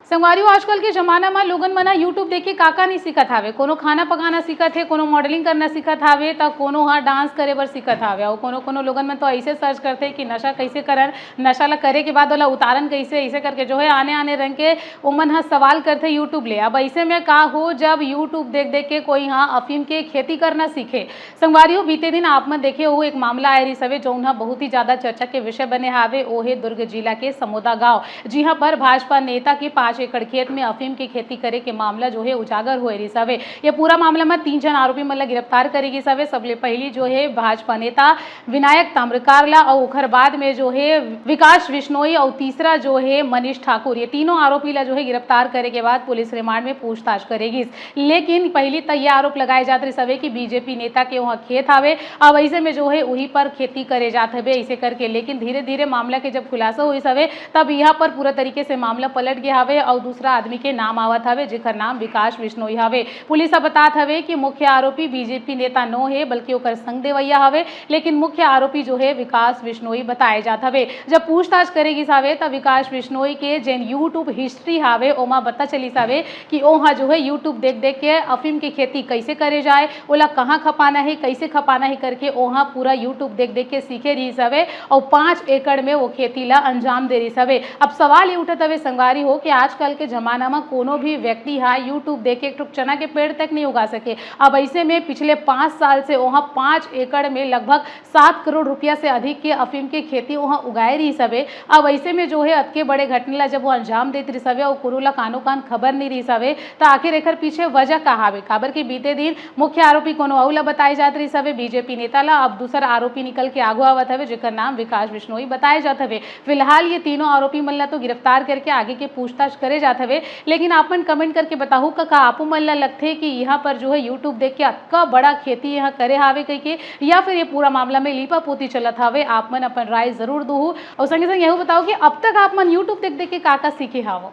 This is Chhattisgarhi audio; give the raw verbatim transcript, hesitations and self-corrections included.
संगवारी हो, आजकल के जमाना म लोगन मन ह YouTube देख के का-का नइ सीखत हावे। कोनो खाना पकाना सीखत हे, कोनो modelling करना सीखत हावे, त कोनो ह dance करे बर सीखत हावे। अउ कोनो-कोनो लोगन मन तो अइसे search करथे कि नशा कइसे करन, नशा ल करे के बाद ओला उतारन कइसे, अइसे करके जो हे आने-आने रंग के ओमन ह सवाल करथे YouTube ले। अब अइसे में का हो, जब YouTube देख-देख के कोई ह अफीम के खेती करना सीखे, संगवारी हो, बीते दिन आप मन देखे हो एक मामला आए रिहिस हवे, जउन ह बहुत ही ज्यादा चर्चा के विषय बने हावे। ओ हे दुर्ग जिला के समोदा गांव, जिहां पर भाजपा नेता के पाँच एकड़ खेत में अफीम के खेती करे के मामला जो हे उजागर होए रिहिस हवे। ये पूरा मामला म तीन झन आरोपी मन ल गिरफ्तार करे गिस हवे। सबले पहिली जो हे भाजपा नेता विनायक ताम्रकार ला अउ ओखर बाद में जो हे विकास बिश्नोई अउ तीसरा जो हे मनीष ठाकुर, ये तीनों आरोपी ला जो हे गिरफ्तार करे के बाद पुलिस रिमांड में पूछताछ करे गिस। लेकिन पहिली त ये आरोप लगाए जात रिहिस हवे कि बीजेपी नेता के वहाँ खेत हावे, अब अइसे में जो हे उही पर खेती करे जात हवे अइसे करके। लेकिन धीरे-धीरे मामला के जब खुलासा होइस हवे, तब यहाँ पर पूरा तरीके से मामला पलट गया हवे अउ दूसरा आदमी के नाम आवत हवे, जेकर नाम विकास बिश्नोई हवे। पुलिस ह बतात हवे कि मुख्य आरोपी बीजेपी नेता नो हे, बल्कि ओकर संग देवैया हवे, लेकिन मुख्य आरोपी जो हे विकास बिश्नोई बताए जात हवे। जब पूछताछ करे गिस हवे, त विकास बिश्नोई के जेन YouTube history हावे, ओमा पता चलिस हवे कि ओहा जो हे YouTube देख-देख के अफीम के खेती कइसे करे जाए, ओला कहाँ खपाना हे, कइसे खपाना हे करके ओहा पूरा YouTube देख-देख के सीखे रिहिस हवे अउ पाँच एकड़ में वो खेती ला अंजाम दे रिहिस हवे। अब सवाल ये उठत हवे संगवारी हो कि आजकल के जमाना म कोनो भी व्यक्ति ह YouTube देख के एक ठो चना के पेड़ तक नइ उगा सके। अब अइसे में पिछले पाँच साल से ओहा पाँच एकड़ में लगभग सात करोड़ रुपया से अधिक के अफीम के खेती ओहा उगाए रिहिस हवे। अब अइसे में जो हे अतके बड़े घटना ला जब वो अंजाम देत रिहिस हवे अउ कोनो ला कानो कान खबर नइ रिहिस हवे, त आखिर एखर पीछे वजह का हावे? काबर कि बीते दिन मुख्य आरोपी कोनो अउ ला बताए जात रिहिस हवे, बीजेपी नेता ला। अब दूसर आरोपी निकल के आगू आवत हवे, जेकर नाम विकास बिश्नोई बताए जात हवे। फिलहाल ये तीनों आरोपी मन ला तो गिरफ्तार करके आगे के पूछताछ करे जात हवे, लेकिन आप मन comment करके बताहू का, का आपो मन ला लगथे कि यहाँ पर जो हे YouTube देख के अतका बड़ा खेती यहाँ करे हावे कहिके, या फिर ये पूरा मामला में लीपापोती चलत हावे? आप मन अपन राय जरूर दूहू अउ संगे संग यहू बताओ कि अब तक आप मन YouTube देख देख के का का सीखे हावो।